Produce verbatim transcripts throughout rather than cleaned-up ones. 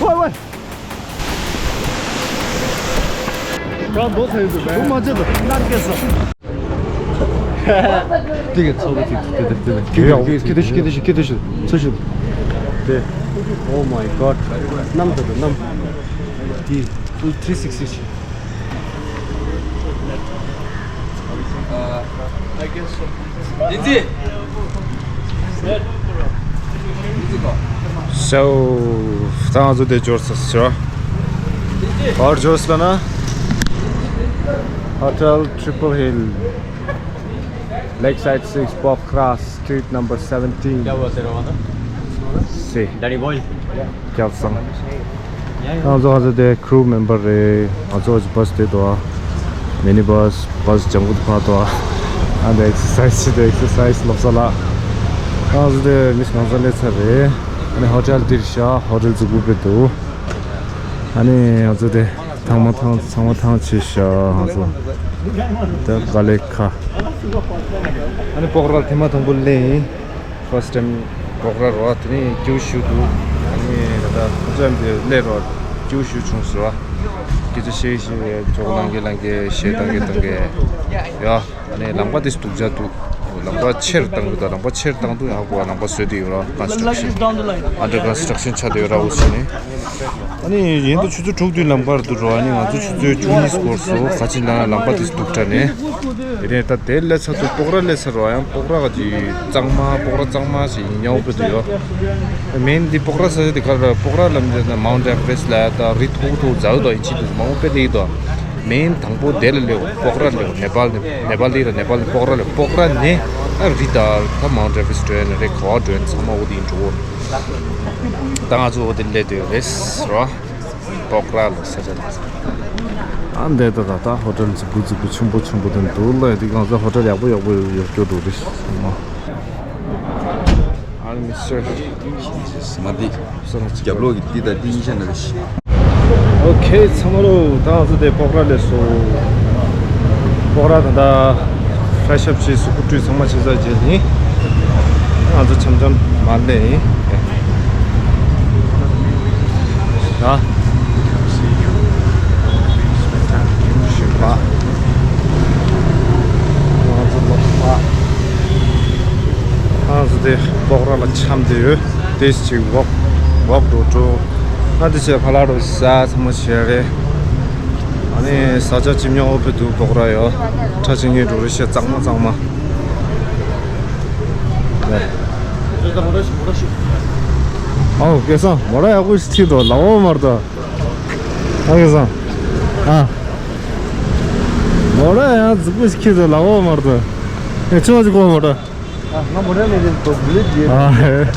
喂喂，刚多才一嘴白。我妈这个。那个是。这个操作挺对对对对，给点给点给点给点给点出去。对。Oh my god，那么多的那么，第，three sixty。 So, ད་ང་ཚོ་དེ་འབྱོར་ཚར་ཟེར་བ། ག་པར་འབྱོར་ཟེར་ན། Hotel Triple Hill, Lakeside Six, Pokhara, street number seventeen. क्या हुआ तेरा वाला? See. Daddy boy. क्या संग? ང་ཚོ་ང་ཚོ་དེ་crew member རེད། ང་ཚོ་བ་ཚོ་བ་སི་དེ་འདུག་ཨ། མི་ནི་བ་སི། བ་སི་ལྗང་གུ་དེ་ཕར་འདུག་ཨ། ཨ་འདི་exercise བྱེད་དུས་exercise ལོབས་ས་ལ། ང་ཚོ་དེ་མི་ང་ཚོ་སླེབས་ཚར་རེད། ཨ་ནི་ཧོ་ཊེལ་འདིར་ཤག་ཧོ་ཊེལ་འཛུགས་པའི་དཔེ་འདུག་ཨ་ནི་ང་ཚོ་དེ་ཐང་མ་ཐང་ཚང་མ་ཐང་ཆད་ཤག་ང་ཚོ་དེ་ག་ལེ་ཁ། ཨ་ནི་སྤོག་ར་ཐེངས་མ་དང་པོ་སླེབས་ཡིན། First time སྤོག་ར་རོ། དེ་ནས་སྐྱིད་པོ་ཞེ་པོ་འདུག་ཨ་ནི་ད་ལྟ་ཁོང་ཚོ་འདི་སླེབས་རོགས་སྐྱིད་པོ་ཞེ་པོ་བྱུང་ཟེར་བ། སྐད་ཆ་བཤད་བཤད་ཇོག་ལང་གེ་ལང་གེ་གཞས་བཏང་གེ་བཏང་གེ་ཡ། ཨ་ནི་ལམ་ཁ་དེ་སྡུག་ཅག་འདུག་ལམ་ཁ་ཆེར་བཏང་གི་འདུག་ལམ་ཁ་ཆེར་བཏང་དུས་ཧ་གོ་བ་ལམ་ཁ་བཟོས་བསྡད་ཡོད་ར། construction under construction ཆགས་བསྡད་ཡོད་ར། འོ་ཟེར་ནས། ཨ་ནི་ཡིན་དུས་ཆུ་ཚོད་དྲུག་དུས་ལམ་ཁར་འདུག་རོ། ཨ་ནི་ང་ཚོ་ཆུ་ཚོད་བཅུ་གཉིས་སྐོར་སོང་། ག་ཅི་ལ་ལམ་ཁ་དེ་སྡུག་དྲགས་ནས། དེ་ནས་ད་དེ་སླེབས་ཚར་དུས་སྤོག་ར་སླེབས་ཚར་རོ། ཡང་སྤོག་ར་ག་ཅིག་གཙང་མ་སྤོག་ར་གཙང་མ་ཞིག་ཡིན་ཉོག་པོ་དེ་ཡོད། མིན་འདི་སྤོག་ར་ས་ཆ་དེ་ག་རེ་ར། སྤོག་ར་ལབ་འདི་ན་Mount Everest ལ་ད་རི་མཐོ་མཐོ་ཛ་འོ་དོ་ཡིན་ཆི་འདུག་མང་པོ་དཔེ་དེ་ཡིན་དོ། མིན་དང་པོ་དེ་ལ་སླེབས་སྤོག་ར་སླེབས། ནེ་པཱལ་ནེ་པཱལ་དེ་ར་ནེ་པཱལ་ནས་སྤོག་ར་སླེབས། སྤོག་ར་ནས་ཨ་རི་ད་ད་Mount Everest འགྲོ་ཡ་ན་རེད། ག་བ་འགྲོ་ཡ་ན་ཚང་མ་འོ་དེ་ཡིན་འགྲོ་གོ། ད་ང་ཚོ་འོ་དེ་སླེབས་དུས་རེད་རོ། སྤོག་ར་ལ་ས་ཆ་ལ། ཨ་འདས་ད་ད་ད་ཧོ་ཊེལ་འཛུགས་པོ་འཛུགས་པོ་ཆེན་པོ་ཆེན་པོ་དེ་འདུག་ལ། དེ་གང་ས་ཧོ་ཊེལ་ཡག་པོ་ཡག་པོ་ཡོད་སྐྱོ་འདུག་རེད་ཤག་མ། ཨ་མི་སར། མ་འདི། ས་ལ་ཅིག་རྒྱབ་ལོག་གི་འདི་དང་འདི་གཉིས་ཆ་ན་རེད་ཤག་ཨོ་ཁེ་ཚང་མ་ལོ། ད་ང་ཚོ་དེ་སྤོག་ར་སླེབས་སོང་། སྤོག་ར་ད་ད་fresh up བྱས་གཟུགས་པོ་བཀྲུས་ཚང་མ་བྱས་ཚར་རྗེས་ནི་ང་ཚོ་འཆམ་འཆམ་མར་སླེབས་ཡིན། ད་ཞིག་པ། ང་ཚོ་ལོག་པ། ང་ཚོ་དེ་སྤོག་ར་ལ་འཆམ་དེ་ཡོད། དེ་ཞིག་ཝོག་ཝོག་འགྲོ་འགྲོ། ང་དེ་ཆེ་ཕ་ལ་རོ་ཟ་ཚང་མ་བྱས་རེད། ཨ་ནི་ས་ཆ་ཅི་མྱོང་འོ་ཕེ་འདུག་སྤོག་ར་ཡོད། ཁྲ་ཆིང་ངེ་འགྲོ་རེ་ཤ་གཙང་མ་གཙང་མ། ཨའོ་སྐལ་བཟང་མོ་ར་ཡག་པོ་ཞིག་ཁྲིད་དོ་ལ་འོ་མར་དོ། ཨ་སྐལ་བཟང་། ཨ། མོ་ར་ཡང་རྫིག་པོ་ཞིག་ཁྲིད་དོ་ལ་འོ་མར་དོ། ཨེ་ཆུང་བ་ཞིག་གོ་མོ་ར། ང་མོ་ར་ལས་རིང་པོ་བུ་ལེ་རྗེ། ཨ་ཧེ།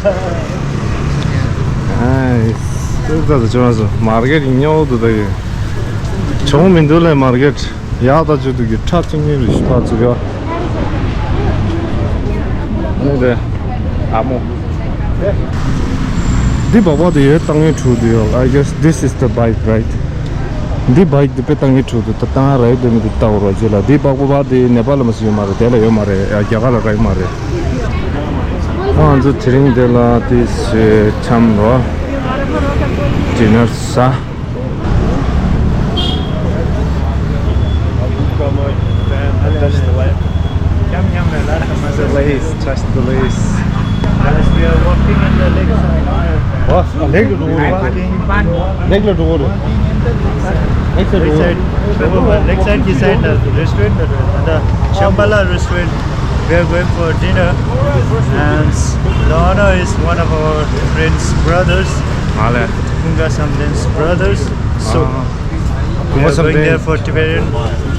ཨ་ཧེ། ཏོག་ཙམ་ཅོ་སོ་མར་ཀེཊ་ཉོ་དུ་ད་ཡོད། བྱུང་མི་འདུག་ལས་མར་ཀེཊ་ཡག་ད་ཅོ་དུ་གི་ཁྲ་ཅིག་ཉིན་རི་ཤི་པ་ཙུག་ཡོད། ནི་རེད། ཨ་མོ། འདི་བག་བག་དུ་ཡོད་བཏང་ངེ་འཕྲུལ་དུ་ཡོད། I guess this is the bike, right? འདི་བའིཀ་འདི་དཔེ་བཏང་གི་འཕྲོ་དུ་ད་བཏང་ར་ཡོད་དེ་མི་དུ་ལྟ་བར་བ་རྗེས་ལ་འདི་པགས་པ་པ་དེ་ནེ་པཱལ་ལ་མ་སུ་ཡོད་མ་རེད། དེ་ལ་ཡོད་མ་རེད། ཡ་རྒྱ་གར་ལ་རག་ཡོད་མ་རེད། ང་ཚོ་དེ་རིང་དེ་ལ་དེ་ཞེས་འཆམ་རོ། ཌི་ནར་ཟ། Touch the lace, touch the lace. Guys, we are walking in the lakeside. What? Lake to go. Walking. Lake to go. Lakeside. Lakeside. Lakeside ki side la restaurant la, the Shambhala restaurant. We are going for dinner, and the owner is one of our friends' brothers. Male. Kunga Samden's brothers. So, ah. We are going there for Tibetan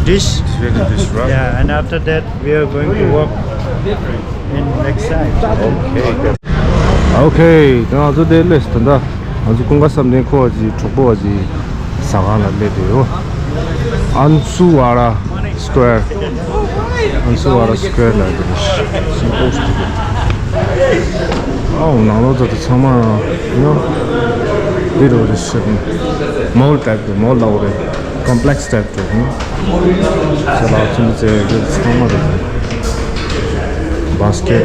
dish. Tibetan dish, right? Yeah, and after that, we are going to walk in next side. Okay. Okay, ད་ང་ཚོ་དེ་ལས་ད་ད་ང་ཚོ་ཀུན་དགའ་བསམ་གཏན་ཁོ་བ་ཅིག་གྲོགས་པོ་བ་ཅིག་ཟ་ཁང་ལ་སླེབས་བསྡད་ཡོད། ཨན་སུ་ཝ་ར་སི་ཀོ་ཡར། ཨན་སུ་ཝ་ར་སི་ཀོ་ཡར་ལ་དེ་ཞིག་པོ་ཞིག་འདུག་ཨའོ་ནང་ལོགས་ད་ད་ཚང་མ་ཡོད། འདི་རུ་རེ་ཞིག་མོལ་ཊའིབ་དུ་མོལ་ལ་འོ་རེད། ཀོམ་པི་ལེགས་ཊའིབ་དུ་ཧུམ། ཚེ་ལག་ཚུན་ཚེ་གི་ཚང་མ་རེད། བ། Basket.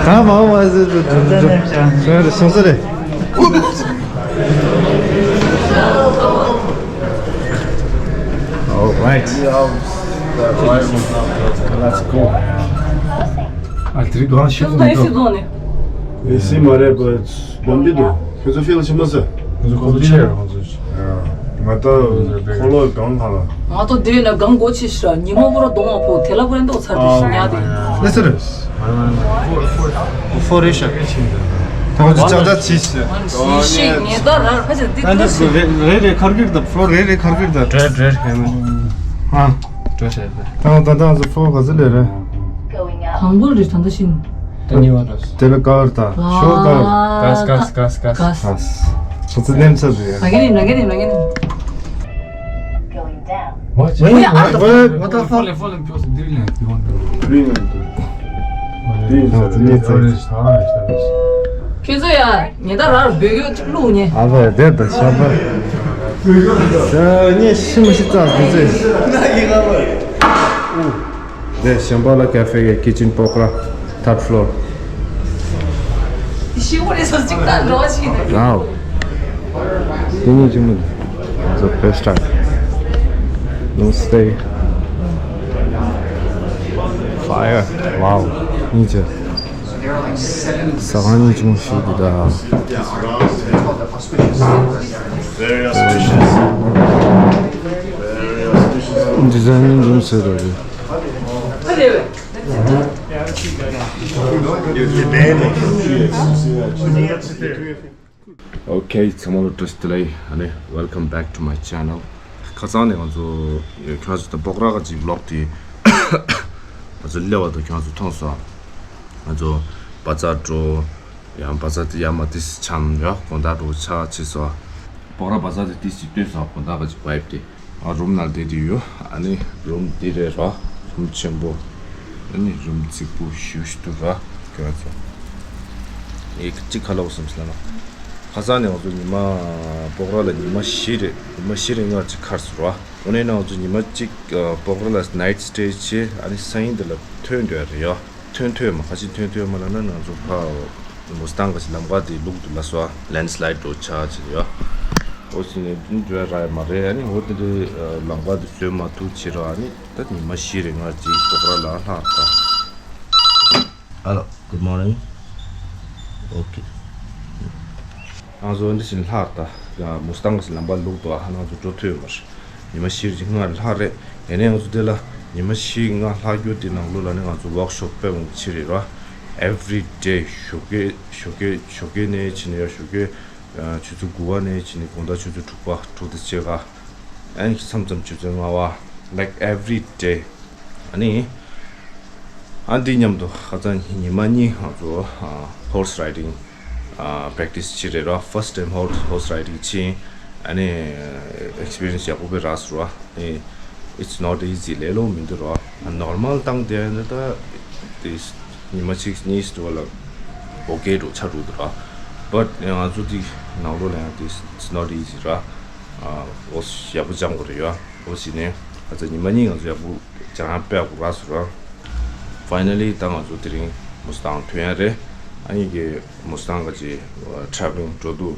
ད་མང་བ་ཟེར་དུ་དུ་དུ་སོང་ས་རེད། All right. Let's go. ཨ་དེ་རིང་གང་ཤེས་ཀྱི་མི་འདུག་ཨེ་སི་མ་རེད་པ། སྦོམ་འདི་འདུག་ཁྱོད་ཚོ་ཕིལ་ཆེན་པོ་ཟེར། ཁོ་ཚོ་ཆེ་རེད་ཁོ་ཚོ། ང་ད་འཁོར་ལོ་གང་ཁ་ལ། ང་ཚོ་དེ་ན་གང་གོ་ཆེ་ཤ་ཉི་མ་པོ་ར་གདོང་བ་པོ་དེ་ལ་པོ་རེ་འདོག་ཚར་དུ་ཤི་ཉག་དེ། ལེ་སི་རེ། ཧྥོ་རེ་ཤ། ད་ཁོ་ཚོ་ཅག་ཅག་ཆེ་ཤ། ཤི་ཤི་ངེ་ད་ར་ཁ་ཆེ་འདི་ད་ཤི། རེ་རེ་ཁར་གིར་ད་ཕོ་རེ་རེ་ཁར་གིར་ད། བྲེ་བྲེ་ཧེ་མ། ཧ། བྲེ་ཤ་ད། ད་ད་ད་ཚོ་ཕོ་ག་ཚོད་ལེ་རེད། གང་པོ་རེད་ད་ད་ཤིན། ད་ཉི་བ་ར། དེ་ལ་ཀ་བར་ད། ཤོར་ཀ་བར། གས་གས་གས་གས། གས། ཁོ་ཚོ་ནེམ་ཚ་ཟེར། ན་གེ་ནི་ན་གེ་ནི་ན་གེ་ནི། What? Wait, what, what the fuck? Follow, follow, follow, follow. ཁྱོད་ཚོ་ཡ་ཉེ་ད་ར་བོད་ཡོད་ཅིག་བླུག་ཉེ། ཨ་བ་དེ་ད་ཤ་པ། ད་ཉེ་ཤི་མ་ཤི་ཙག་དུ་ཚེ། དེ་གཞན་པ་ལ་ཀ་ཧྥེ་གི་kitchen པོག་ར་third floor། ཤི་བོ་རེ་སོ་ཅིག་ད་འགྲོ་ཤི། Wow. དེ་ཉིད་ཅི་མོ། The best time. No stay. Fire. Wow. ཉིད་ཅི། ས་གང་ཉིད་ཅི་མོ་ཤི་དུ་ད། Very auspicious. འདི་ཟ་ཉིན་རུམ་ཟེར་རོ་རེད། Okay, ཚང་མ་ལ་བཀྲ་ཤིས་བདེ་ལེགས། ཨ་ནི། Welcome back to my channel. ཁ་སང་ནས་ང་ཚོ་ཁྱོད་ཚོ་དང་པོག་ར་ག་ཅིག་ལོག་དེ་ང་ཚོ་སླེབས་པ་དང་ཁྱོད་ཚོ་མཐོང་སོང་། ང་ཚོ་བ་ཛར་འགྲོ། ཡང་བ་ཛར་དེ་ཡར་མར་ཏིས་འཁྱམ་ཡ་དགོང་དག་འགྲོ་ཆ་ཆེ་སོང་། པོག་ར་བ་ཛར་དེ་ཏིས་ཅིག་སྟོན་སོང་། དགོང་དག་ག་ཅིག་བའིབ་དེ། ཨ་རུམ་ནང་བསྡད་དེ་ཡོད། ཨ་ནི་རུམ་འདི་རེད་ར། རུམ་ཆེན་པོ། ཨ་ནི་རུམ་རྫིག་པོ་ཞུ་ཞུ་འདུག་ར། ཁྱོད་ཚོ། ཨེ་གཅིག་ཁ་ལོག་སོང་ཟེར་ལ་ན། ཁ་སང་ནས་ང་ཚོ་ཉི་མ་པོག་ར་ལ་ཉི་མ་བཞི་རེད། ཉི་མ་བཞི་རེ་ལྔ་ཅིག་ཁར་སོང་ར། དངོས་གནས་ན་ང་ཚོ་ཉི་མ་གཅིག་པོག་ར་ལ་night stay བྱས། ཨ་ནི་སང་ཉིན་འདི་ལ་ཐོན་འདོད་རེད་ཡ། ཐོན་ཐོས་མ་ཁ་ཅིག་ཐོན་ཐོས་མ་ལ་ན་ང་ཚོ་ཕ་མུ་སི་ཏང་གི་ལམ་ཁ་དེ་ལུག་དུ་ལ་སོ་ལེན་སི་ལའིད་འགྲོ་ཆ་ཆེ་ཡ། འོ་ཟིན་ནས་འདི་འགྲོ་ཡ་ར་ཡ་མ་རེད། ཨ་ནི་འོ་དེ་འདྲའི་ལམ་ཁ་དེ་བཟོས་མ་ཐུབ་ཕྱིར། ཨ་ནི་ད་ཉི་མ་བཞི་རེ་ལྔ་ཅིག་པོག་ར་ལ་ལྷག་ད། Hello, good morning. Okay. ང་ཚོ་འདི་བཞིན་ལྷག་ད། མུ་སི་ཏང་གི་ལམ་པ་ལུག་དུ་ཨ་ང་ཚོ་འགྲོ་ཐུབ་ཡོད་མ་རེད། ཉི་མ་བཞི་རེ་ལྔ་ལྷག་རེད། ཡིན་ནའི་ང་ཚོ་འདི་ལ་ཉི་མ་བཞི་ལྔ་ལྷག་རྒྱུ་དེ་ནང་ལོགས་ལ་ནི་ང་ཚོ་ཝོག་ཤོབ་སྤེལ་འོང་ཕྱིར་རེད་ར། Every day ཞོགས་ཀས་ཞོགས་ཀས་ཞོགས་ཀས་ནས་ཕྱིན་ནས་ཡ་ཞོགས་ཀས་ཆུ་ཚོད་དགུ་པ་ནས་ཕྱིན་ནས་དགོང་དག་ཆུ་ཚོད་དྲུག་པ་དྲུག་དང་ཕྱེད་ཀ་ཨ་ནི་མཚམས་མཚམས་ཆུ་ཚོད་ལྔ་པ། Like every day. ཨ་ནི། ཨ་འདི་མཉམ་དུ་ཁ་སང་ཉི་མ་གཉིས་ང་ཚོ་ཧོར་སི་རའི་ཌིང་པེག་ཊི་སི་བྱེད་རེད་ར། First time ཧོར་ཧོར་སི་རའི་ཌིང་བྱེད། ཨ་ནི་ཨེག་སི་པི་རི་ཡན་སི་ཡག་པོ་དཔེ་རག་སོང་ར། ཨ་ནི་it's not easy. ལས་སླ་པོ་མི་འདུག་ར། ནོར་མལ་བཏང་བསྡད་ན་ད་དེ་ཉི་མ་གཅིག་གཉིས་འགྲོ་ལ་ཨོ་ཀེ་འགྲོ་ཆགས་འགྲོ་འདུག་ར། But ང་ཚོ་དེ་ནང་ལོགས་ལ་ཡང་དེ་it's not easy ར། ཨོ་ཡག་པོ་སྦྱང་དགོས་རེད་ཡ། འོ་ཟིན་ནས་ང་ཚོ་ཉི་མ་གཉིས་ང་ཚོ་ཡག་པོ་སྦྱང་ཡག་དཔེ་ཡག་པོ་རག་སོང་ར། Finally ད་ང་ཚོ་དེ་རིང་མུ་སི་ཏང་ཐོན་ཡ་རེད། ཨ་ནི་གི་མུ་སི་ཏང་ག་ཅིག་ཊ་རེ་ཝི་ལིང་འགྲོ་འདུག་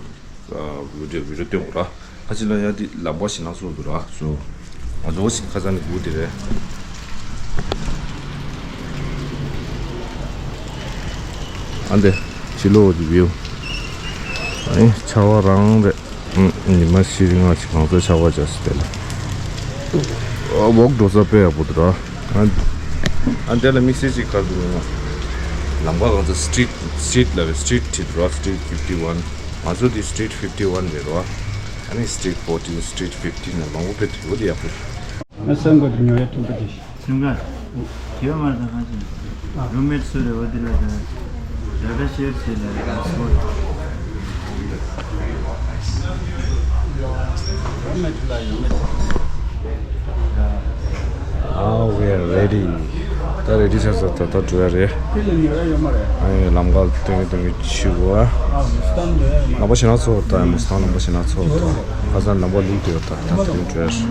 བི་ཌི་ཡོ་བི་ཌི་ཡོ་སྟོན་དགོས་ར། ཁ་ཅིག་ལ་ཡ་དེ་ལམ་པ་ཞེ་ན་སོ་འདུག་ར་སོ། ང་ཚོ་འོ་ཟིན་ཁ་སང་ནས་སྒུག་དེ་རེད། ཨ་འདི་ཕྱི་ལོགས་ཀྱི་བིའུ། ཨ་ནི་ཆར་པ་རང་རེད། ཨུམ། ཉི་མ་བཞི་རེ་ལྔ་ཅིག་གང་ཚོད་ཆར་པ་རྒྱག་སྲིད་དེ་ལ། ཨ་ཝོག་འགྲོ་ས་དཔེ་ཡག་པོ་འདུག་ར། ཨ་ཨ་འདི་ལ་དམིགས་བསལ་ཅིག་ག་རེ་འདུག་ན། ལམ་ཁ་གང་ཚོད་སི་ཊི་རིཊ་སི་ཊི་རིཊ་ལབ་པའི་སི་ཊི་རིཊ་བྲིས་འདུག་ར། སི་ཊི་རིཊ་ཕིབ་ཊི་ཝན། ང་ཚོ་འདི་སི་ཊི་རིཊ་ཕིབ་ཊི་ཝན་རེད་ར། ཨ་ནི་སི་ཊི་རིཊ་ཕོར་ཊིན། སི་ཊི་རིཊ་ཕིབ་ཊིན་ལ་མང་པོ་དཔེ་འདུག་འོ་དེ་ཡག་པོ་འདུག་ང་སང་དགོས་དུ་ཉོ་ཡ་ཐུག་པ་དེ། ཁྱིམ་ག་ཁྱིམ་མ་དང་ཁ་ཅིག་རུམ་མེཊ་སུ་རེད་བ། དེ་ལ་ད་ཌ་ཊ་ཤེར་བྱེད་ལ་རུམ་མེཊ་ལ་ཡོང་མེད། Now we are ready. ད་རེ་ཌི་ཆགས་ཚར། ད་ད་འགྲོ་ཡ་རེད། དེ་ལ་ཉོ་ཡ་ཡོད་མ་རེད། ཨ་ཡེ་ལམ་ཁ་སྟོན་གི་སྟོན་གི་ཕྱི་གོ་ཨ། ཨ་མུ་སི་ཏང་འགྲོ་ཡ་ཡོད་མ་རེད། ལམ་པ་ཞེ་ན་ཚོ་ད་མུ་སི་ཏང་ལམ་པ་ཞེ་ན་ཚོ་ད་ཁ་སང་ལམ་པ་ལུག་དེ་ཡོད། ད་ད་དེ་རིང་འགྲོ་ཡ་རེད།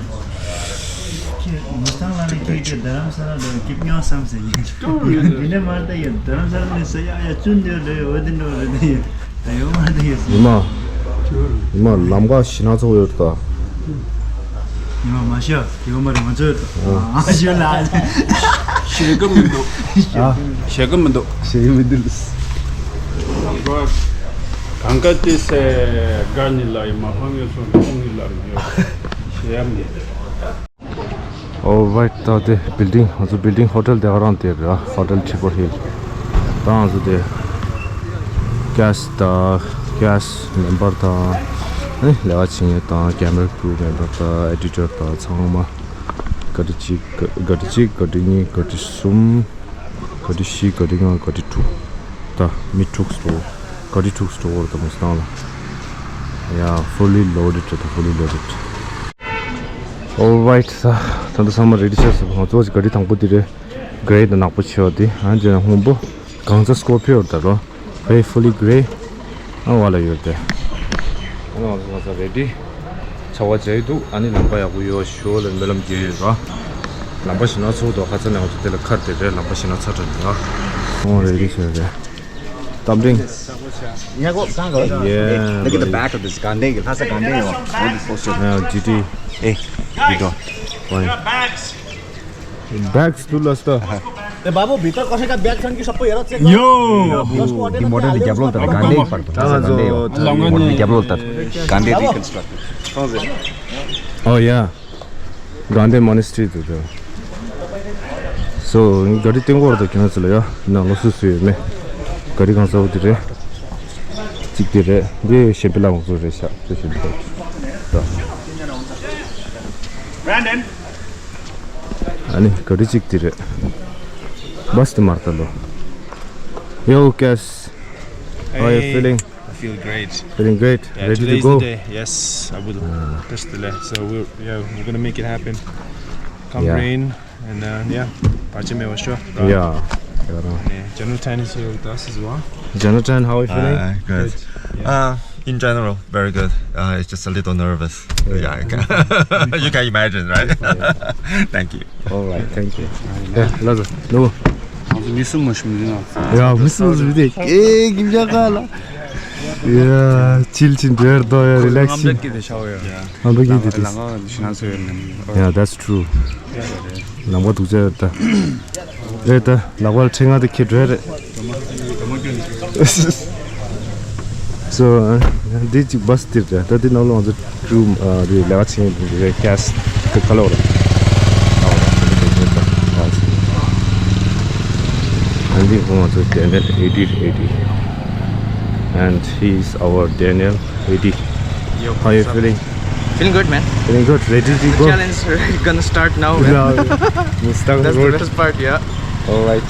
ཐང་ལ་ནི་ཁྱེད་ཀྱི་རྡ་རམ་ས་ལ་འགྲོ་སྐྱིད་མྱོང་བསམ་ཟེར་ཡིན། འདི་ནས་མར་ད་ཡོད་རྡ་རམ་ས་ལ་ནི་ས་ཡག་ཡག་ཚུན་འདི་འདྲ་ཡོད་འོ་འདི་འདྲ་རེད་ད་ཡོད་ད་ཡོད་མ་རེད་ད་ཡོད་ཟེར། ཉི་མ། ཉི་མ་ལམ་ཁ་ཞེད་སྣང་ཚ་པོ་ཡོད་ད། ཉི་མ་མ་ཤོད་ཡོད་མ་རེད་ང་ཚོ་ཡོད་ད། ཨ་ཤོད་ལ། ཞེད་གི་མི་འདུག་ཨ། ཞེད་གི་མི་འདུག་ཞེད་གི་མི་འདུག་གང་ག་ཏི་སེ་ག་ནི་ལ་ཡི་མ་ཧང་ཡོད་སོང་ཁོང་ནི་ལ་མི་ཡོད་ཞེད་ཡ་མི་འདུག Alright, ད་དེ་building ང་ཚོ་building hotel དེ་ག་རང་དེ་ར་Hotel Triple Hill ད་ང་ཚོ་དེ་guest དང་guest member དང་ཨ་ནི་ལས་ཀ་བྱེད་མཁན་དང་camera crew member དང་editor དང་ཚང་མ་ག་དྲི་གཅིག་ག་དྲི་གཅིག་ག་དྲི་གཉིས་ག་དྲི་གསུམ་ག་དྲི་བཞི་ག་དྲི་ལྔ་ག་དྲི་དྲུག་ད་མི་དྲུག་སྟོ་ག་དྲི་དྲུག་སྟོ་བོར་ད་མོ་སི་ཏང་ལ་ཡ་fully loaded ད་fully loaded Alright ད་ད་ཚང་མ་ready བྱས་སོང་ང་ཚོ་ག་དྲི་དང་པོ་དེ་རེད། Grey དང་ནག་པོ་ཆེ་བ་དེ་ཨ་ཅེ་ན་སྔོན་པོ་གང་ཚ་Scorpio ད་རོ་Grey fully grey ཨ་བ་ལ་ཡོད་དེ་ཨ་ང་ཚོ་ང་ཚོ་ready ཆ་བ་བྱས་འདུག་ཨ་ནི་ལམ་ཁ་ཡག་པོ་ཡོད་ཞོ་ལ་སྨོན་ལམ་རྒྱས་ཡོད་ར་ལམ་པ་ཞིག་ན་ཚོགས་དོ་ཁ་ཚ་ནས་ང་ཚོ་དེ་ལ་ཁར་དེ་རེད་ལམ་པ་ཞིག་ན་ཚ་དྲན་འདུག་ཨ་ཨོ་ready བྱས་རེད། Tumbling. Yeah, go, go, go. Yeah, look at the buddy. Back of this Gandhi, how's the Gandhi one? What is posted? Yeah, G T. Hey, we go. Fine. Bags to last. ए बाबु भित्र कसैका ब्याग छन् कि सबै हेर चेक गर यो यो model Diablo त गान्डे पर्दो गान्डे हो मोडल डियाब्लो त गान्डे reconstructed Oh yeah. Gandhi Monastery དུ་འགྲོ། So ག་རི་སྟེང་སྐོར་དུ་ཁྱོད་ཚོ་ལ་ཡ་ནང་ལོ་སུ་སུ་ཡོད་མེད། ག་རི་གང་ས་བོ་དེ་རེད། གཅིག་དེ་རེད། འདི་ཤེས་པི་ལ་ང་ཚོ་རེད་ཤག་དེ་ཤེས་པི་ལ། ཨ་ནི་ག་རི་གཅིག་དེ་རེད། བྷ་སི་དེ་མར་ལྟ་ལོ། Yo, Cass. How are you feeling? I feel great. Feeling great? Yeah, ready to today's go? The day. Yes, I will. Ah. Test the leg. So we're yeah, we're gonna make it happen. Come yeah. Rain and uh, yeah, Pachime was sure. Yeah. Yeah. General Tan is here with us as well. General Tan, how are you feeling? Uh, good. Good. Yeah. Uh, in general, very good. Uh, it's just a little nervous. Yeah, yeah I can, you can imagine, right? Yeah. Thank you. All right, thank you. Yeah, ལགས་སོ། ནོ། ང་ཚོ་མི་གསུམ་མ་ཞུམ་ཡིན་ན། ཡ་མི་གསུམ་ཞུམ་དེ་ཀེ་གིམ་ཇག་ག་ལ། ཡ་ཅིལ་ཅིན་བེར་དོ་ཡ་རི་ལེགས་ཅིན། ང་མ་གི་དེ་ཤའོ་ཡ། ང་མ་གི་དེ་དེ། ལང་ང་ཤི་ན་སོ་ཡ་ནམ། Yeah, that's true. ལང་བ་དུག་ཅག་ཡོད་ད། རེད་ད། ལག་པར་ཁྲི་ང་དེ་ཁྱེར་འགྲོ་རེད། So འདི་གཅིག་བྷ་སི་དེར་ད་འདི་ནང་ལོགས་ང་ཚོ་ཀྲུ་རེད་ལས་ཀ་བྱེད་མཁན་རེད་ཀེ་སི་ཁ་ལོ་རེད། And འདི་ཁོང་ང་ཚོ་Daniel eighty eighty. And he is our Daniel eighty. Yo, how you feeling? Feeling good, man. Feeling good. Ready to go? Challenge gonna start now, man. That's the best part, yeah. All right.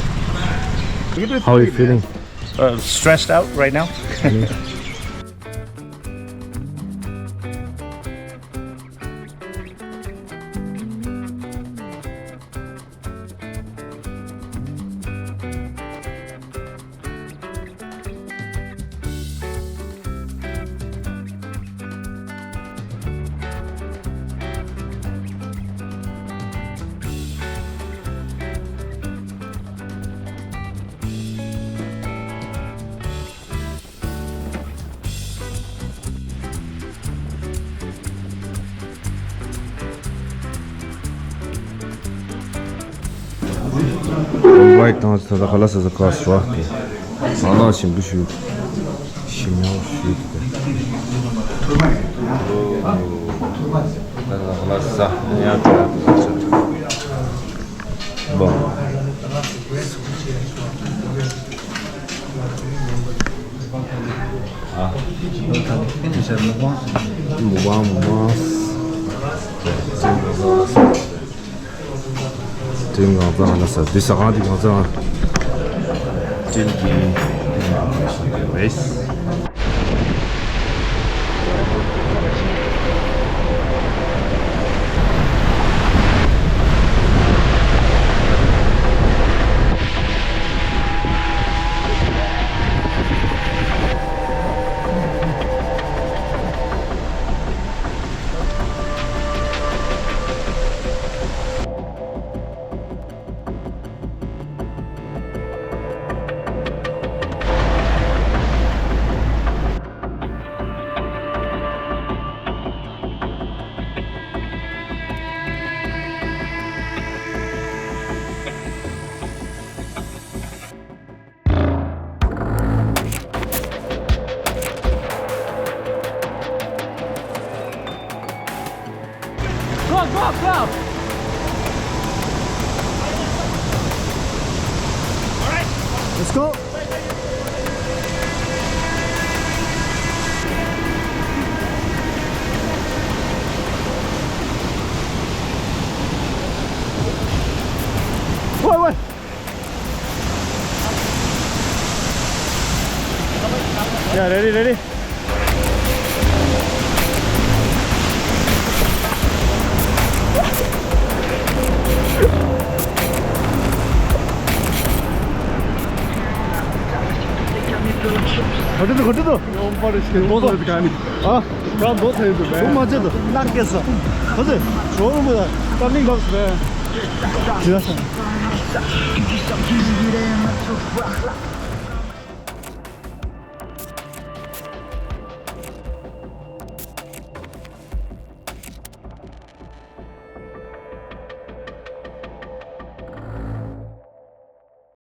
How are you feeling? Uh, stressed out right now. Invite དང་ད་ལྟ་ཁ་ལག་ཟ་ས་ཁ་སོ་ཨ་ཁ་ལག་ཞིམ་པོ་ཞུ། ཞིམ་ཉམས་ཞུ་དེ། ད་ལྟ་ཁ་ལག་ཟ་ཉམས་ཞུ། བ། མུག་པང་། མུག་པང་། དེ་ང་ཚང་ལ་ས་དེ་ས་གང་དེ་ང་ཚང་ཅན་གྱི་རེས། Let's go. Wait, wait. Yeah, ready, ready. Ходит, ходит. Он парочки. Ходит, ходит. А? Там вот это, да. Ума где-то. Ходит. Что он будет? Там не гос, да. Интересно.